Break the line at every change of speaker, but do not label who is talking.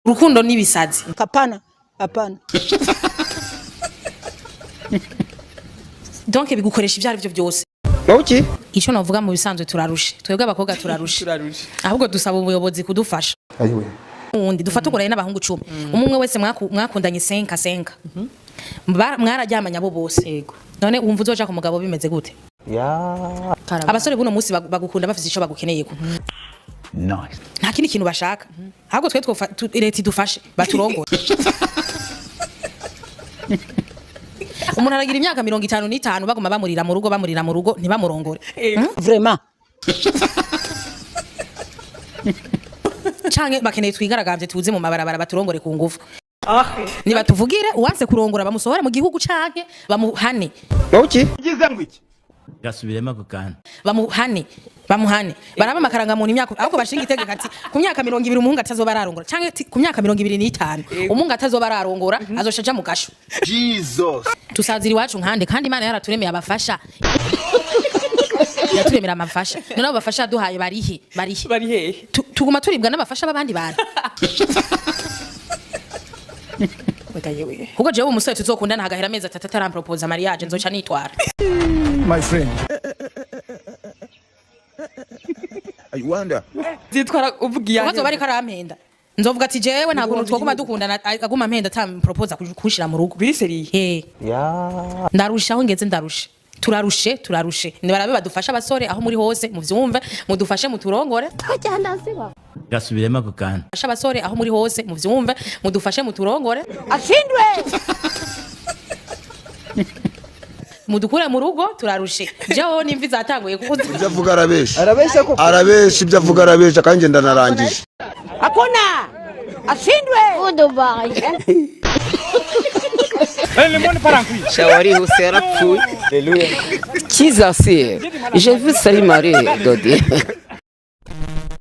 Urukundo n'ibisazi.
Hapana, hapana.
Donc bigukoresha ibyo ari byo byose.
Mawuki?
Icyo navuga mu bisanzwe, turarushe twebwe abakobwa, turarushe.
Turarushe.
Ahubwo dusaba ubuyobozi kudufasha.
Ayiwe.
Uwundi dufate ukuraye n'abahungu 10, umwe umwe wese mwakundanye senka senka. Mwararyamanye abo bose.
Yego.
None wumva uzoja ku mugabo bimeze gute?
Ya.
Abasore buno munsi bagukunda bafise ico bagukeneyeko.
Nice.
Nta kindi kintu bashaka. Ahubwo twe leta idufashe baturongore. Umuntu aragira imyaka 55 baguma bamurira mu rugo, bamurira mu rugo, ntibamurongore.
Vraiment.
Canke bakeneye twigaragambye, tuze mu mabarabara, baturongore ku ngufu. Nibatuvugire, uwanse kurongora bamusohore mu gihugu canke bamuhane.
Mawuki?
Gasubiremo ako kantu.
Bamuhane, bamuhane, baraba amakaranga muntu imyaka. Ahubwo bashinga itegeko ati ku myaka 20 umuhungu atazoba ararongora, canke ati ku myaka 25 umuhungu atazoba ararongora azosha aja mu gasho.
Jesus.
Tusazira iwacu nkande? Kandi Imana yaraturemeye abafasha, yaturemera amafasha. None abo bafasha yaduhaye barihe? Barihe?
Bari hehe?
Tuguma turibwa n'abafasha b'abandi bantu.
Reka yewe.
Kuko jewe umusore tuzokundana hagahera amezi 3 ataramproposa mariage, nzoca nitwara.
My friend. I wonder.
Zitwara uvuga.
Kuko azoba ariko arampenda, nzovuga ati jewe nta kuntu twoguma dukundana aguma ampenda atamproposa kunshira mu rugo.
Biri sérieux?
Eh.
Ya.
Ndarusha aho ngeze, ndarushe, turarushe, turarushe. Nibarabe badufashe abasore aho muri hose muvyumve, mudufashe muturongore.
Gasubiremo ako kantu.
Fashe abasore aho muri hose muvyumve, mudufashe muturongore.
Ashindwe.
Mudukure mu rugo, turarushe. Jewe n'imvi zatanguye kuza.
Ibyo avuga arabesha.
Arabesha koko.
Arabesha, ibyo avuga arabesha, kandi ngenda narangije.
Hakuna. Ashindwe.
Shawari huse yarapfuye.
Qui ça c'est? J'ai vu Salimare Dodi.